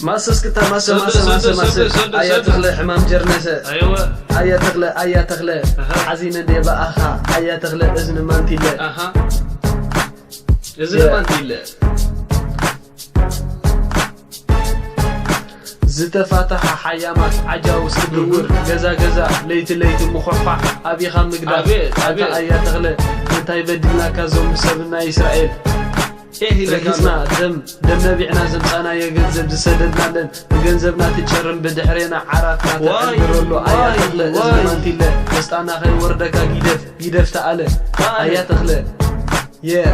ማሰ እስክታ ማሰ ማሰ ማሰ ማሰ ኣያ ተኽለ ሕማም ጀርነሰ ኣያ ተኽለ ኣያ ተኽለ ሓዚነ እንደ ብኣኻ ኣያ ተኽለ እዝኒ ማንቲለ እዝኒ ማንቲለ ዝተፋተሓ ሓያማት ዓጃውስ ክድውር ገዛ ገዛ ለይቲ ለይቲ ምኹሕኳሕ ኣቢኻ ምግዳፍ ኣያ ተኽለ እንታይ በዲልናካ ዞም ሰብ ናይ እስራኤል ርጊጽና ደም ደም ነቢዕና ዘምጻናዮ ገንዘብ ዝሰደድናለን ብገንዘብና ትጭርም ብድሕሬና ዓራትና ተዕንግረሉ ኣያ ተኽለ እዝኒ ማንቲለ መስጣና ከይወርደካ ጊደፍ ጊደፍ ተኣለ ኣያ ተኽለ የ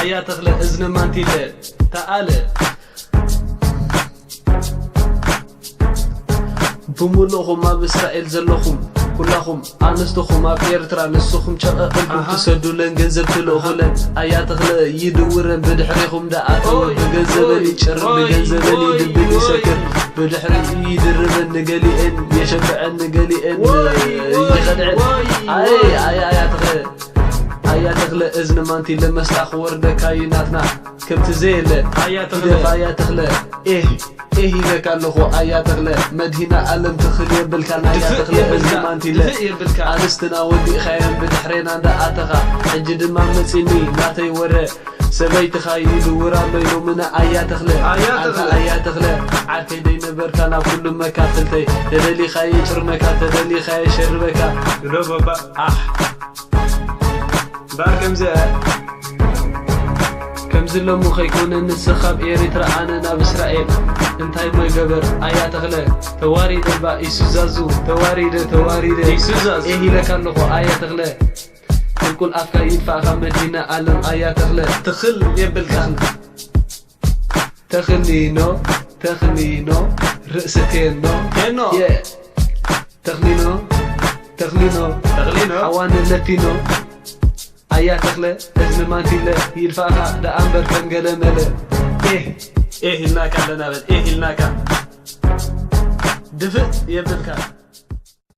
ኣያ ተኽለ እዝኒ ማንቲለ ተኣለ ብምሉእኹም ኣብ እስራኤል ዘለኹም ኩላኹም ኣንስትኹም ኣብ ኤርትራ ንስኹም ጨቐቕ ኢልኩም ትሰዱለን ገንዘብ ትልእኹለን ኣያ ተኽለ ይድውረን ብድሕሬኹም ደኣተወ ብገንዘበን ይጭርም ብገንዘበን ይድብን ይሰክር ብድሕሪኡ ይድርበን ንገሊኤን የሸብዐን ንገሊኤን ይኸድዐን ኣይ ኣያ ኣያ ተኽለ ኣያ ተኽለ እዝኒ ማንቲለ መስጣ ክወርደካ እዩ ናትና ከምቲ ዘየለ ኣያ ተኽለ ኣያ ተኽለ ኤህ ኤህ ኢለካ ኣለኹ ኣያ ተኽለ መድሂና ኣለም ትኽል የብልካን ኣያ ተኽለ እዝኒ ማንቲለ ኣንስትና ወዲእኻየን ብድሕሬና እንዳኣተኻ ሕጂ ድማ መፂኒ ናተይ ወረ ሰበይትኻ ይድውር ኣሎ ኢሎምና ኣያ ተኽለ ኣንታ ኣያ ተኽለ ዓርከይ ደይነበርካ ናብ ኩሉ መካፍልተይ ተደሊኻየ ጭርመካ ተደሊኻየ ሸርበካ ዶበባ ኣሕ እምበኣር ከምዚ ከምዚ ሎሚ ከይኮነ ንስኻ ኣብ ኤሪትራ ኣነ ናብ እስራኤል እንታይ መገበር ኣያ ተኽለ ተዋሪደ ባ ኢሱዛዙ ተዋሪደ ተዋሪደ ኢሱዛዙ ኢሂለካ ኣለኹ ኣያ ተኽለ ቁልቁል ኣፍካ ይድፋእኻ መዲና ኣለም ኣያ ተኽለ ትኽል የብልካ ተኽሊኖ ተኽሊኖ ርእሲ ቴኖ ቴኖ ተኽሊኖ ተኽሊኖ ተኽሊኖ ሓዋኒ ለቲኖ ኣያ ተኽለ እዝኒ ማንቲለ ይድፋእኻ ደኣ እምበር ከም ገለ መለ ኤህ ኤህ ኢልናካ ኣለና በል ኤህ ኢልናካ ድፍእ የብልካ